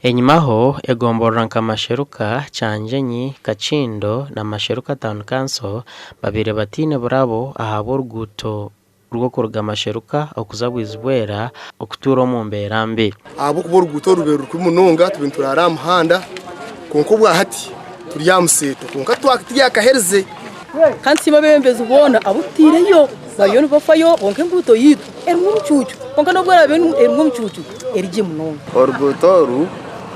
Enyimaho, egomborora nka Masheruka, Kyangyenyi, Kakindo na Masheruka Town Council babaire bataine burabo ahabw'oruguuto rw'okuruga Masheruka okuza Bwizibwera okutuura omu mbeera mbi. Ahabw'okuba oruguuto oru rubaire ruri kubi munonga tubaire nituraara aha muhanda kwonka obwahati turi aha museeto kwonka tibyakaherize. Kandi tusiime abeebembezi boona abu tutaireyo bariyo nibafayo kwonka enguuto yaitu erimu omucuucu kwonka n'obu eraabe erimu omucuucu eri gye munonga. Oruguuto oru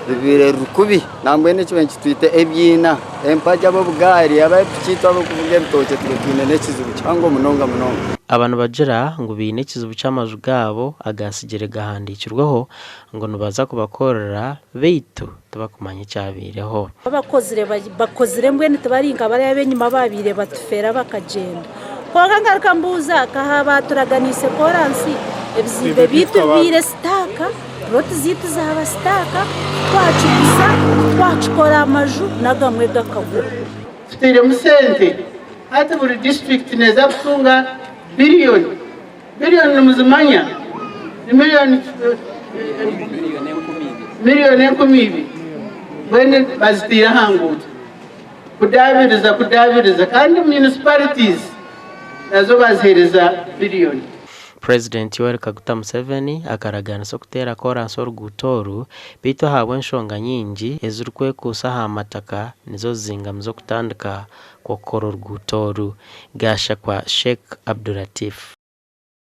rubaire ruri kubi nambwenu ekibaire nikitwita ebiina, empagi ab'obugaari, ab'epiki itwe abarikuvuga ebitookye tubaire twine n'ekizibu kihango munonga munonga. Aba nibagira ngu baine ekizibu ky'amaju gaabo agaatsigire gahandiikirweho ngu nibaza kubakorera beitu tibakumanya ekyabaireho. Abakozire bakozire mbwenu tibari nka bariya ab'enyima abaabaire batufeera bakagyenda. Kwonka ngaruka mbuuza nka baaturaganiise koransi ebizimbe byaitu bibaire sitaaka, puloti zaitu zaaba sitaaka, twakiguza twakikora amaju n'agamwe gakagwa. Tutairemu sente hati buri disiturikiti neeza kutunga biriyoni, biriyoni nimuzimanya? Ni miriyoni 2000 mbwenu bazitaire aha nguuto kudaabiriza kudaabiriza kandi municipalities nazo baziheereza biriyoni. Purezidenti Yoweri Kaguta Museveni akaraganisa okuteera koransi oruguuto oru beitu ahabw'enshonga nyingi ezirikwekuusa aha mataka nizo zizingamize okutandika kw'okukora oruguuto oru. Gashakwa Sheikh Abdulatif.